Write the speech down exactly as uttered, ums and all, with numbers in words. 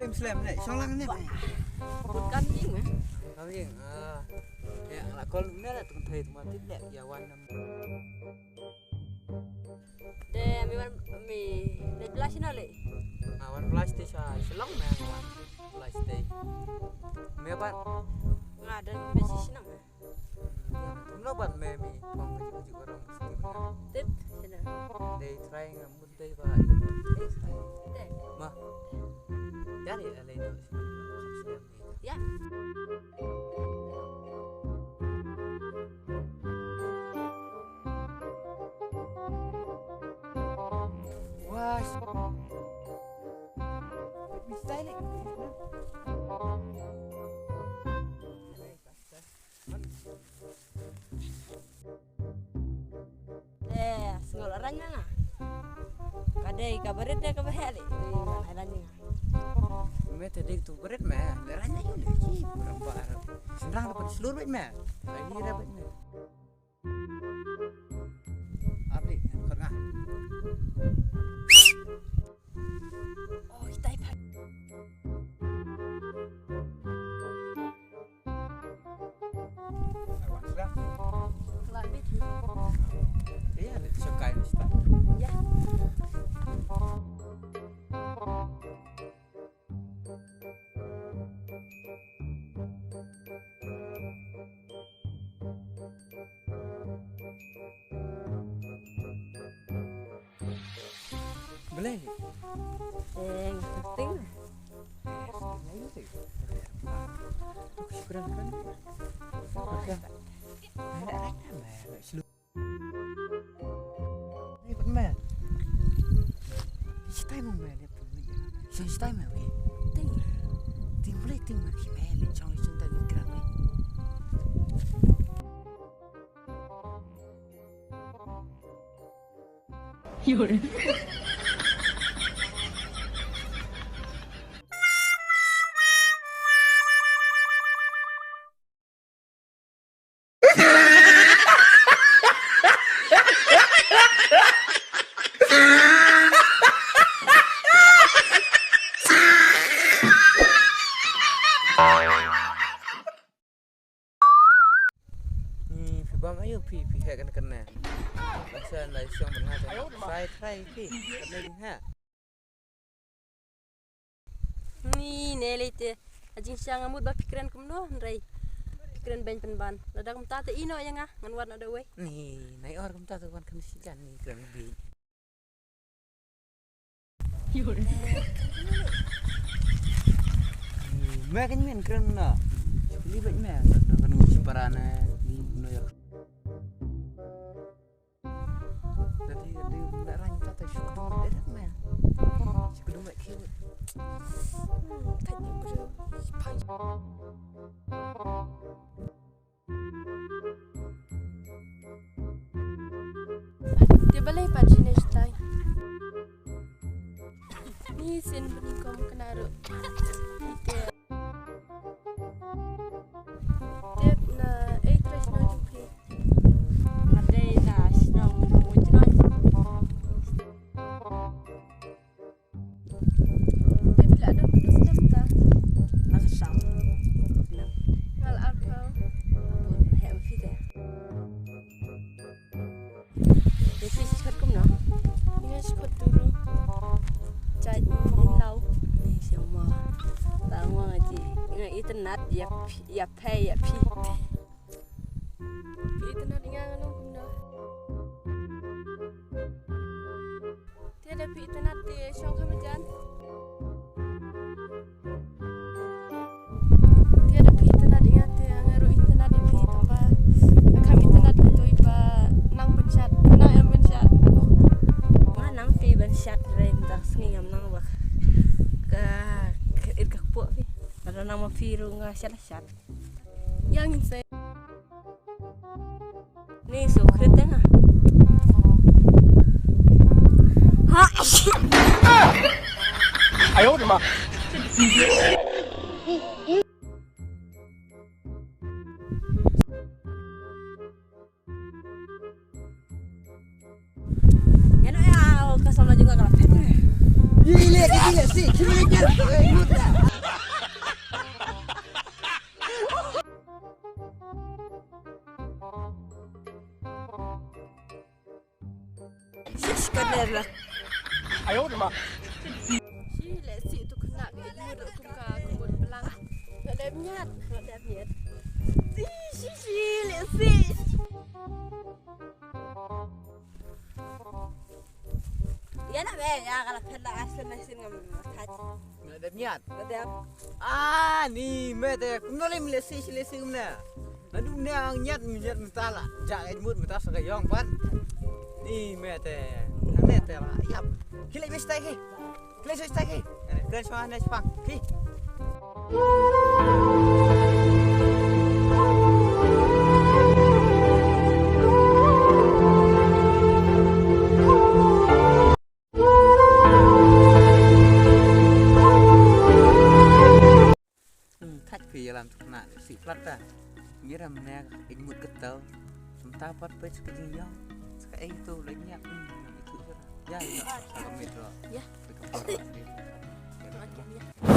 Slem, slem, ne, shong lang ne. Bun kan ïing, eh. Kan ïing, ah. Ya, la kol ne la tung thei tu ma tip ne, ya wan nam. De, mi wan, mi, ne blush na le. Ah, wan blush te sha, sha long me wan blush te. Me ban. Nga dan be shi shnang, eh. Mano ban me mi pang ka ju ka rong mesti mano. Tip, sila. Dei try nga mut dei ba. Dei try. Dei. Ma. Jari alai no. Ya. Wah. Bisa ni. Eh, sngewlong rang nga. Ka dei ka barit de ka baheh lei. Eh, ngan ai rang nga. Me te dei tu barit me. Le rang nga ïu le ki. Berembar. Senrang dapat seluruh bait me. Ai ni dah bait me. Abri, kor nga. Oh, itai pat. Balei? Eh, ngi ting. Shukran, shukran. Shukran. Ni pat me. Shitai mo me ni pat me. Shitai me we. Ting. Ting balei ting me ki me ni chong shun ta ni kra me. Ni phi bam aïu phi, phi heh kane kane. Lasa lai shong ban nga ta. Try, try phi. Kane phi heh. Ni ne lei te. A jingshang nga mut ba phi kren kumno hynrei phi kren beiñ pynban. Lada kumta te ïeh noh ïa nga ngan wad noh da uwei. Ni nai or kumta te wan kane shi jan ni kren beiñ. Me kan men kren na. Li bad me na kan ngi para na ni no ya. Dadi dadi na ran ta ta shuk dum de me. Shuk dum me ki. Ta ni bro. Te balei pat jinis tai. Ni sin bni kom kena ru. Te. Te na ei tres no jumpi. Ade na shnong mo jnong. Te phi la don kumno sdang ta? Nga kasham. Nga la arphew. Bun, heh ma phi te. Te phi shikot kumno? Nga shikot turu. Jait in law. Ni shama. Ta nga nga ji. Nga itynnad ïa phi, ïa phi, ïa phi. Phi itynnad ïa nga nga long kumno? Te da phi itynnad te shong kham jan. Te da phi itynnad ïa nga te nga ruh itynnad ïa phi tang ba nga kham itynnad ïa kito ba nang pynshad, nang em pynshad. Nga nang phi pynshad re mynta sngi ngam nang ba ka, ka, ka kpoh phi. Lada nang ma phi ruh nga shad shad. Ïa ngin sei. Ni su khrit teng ah. Ha. Ayo de ma. Ïa no ïa ka samla jong nga ka la phet. Gile, gile, si, gile, gile. Sis ka der la. Ayo de ma. Shi le si tu kena ke ibu tu ka kebun belang. Nak dem nyat, nak dem nyat. Shi shi shi le si. Ïa na be ïa ka la phet la asli na sin ngam thach. Nga dep niat. Nga dep. Ah, ni me te kumno lem lesi lesi kumne. Nadu ne ang niat niat mynta la. Ja ka mut mynta sa ka yong pat. Ni me te. Nang ne te la. Yap. Kile me stai ki. Kile so stai ki. Kile so ne spak. Ki. Hmm, thach phi ïalam tukna si plat ta. Ngiram ne ik mut ketel. Mynta pat pech ke jing yong. Ska ei tu le nyak. Hmm, itu je. Ya, ya. Ka mit ro. Ya. Phi ka por. Ya.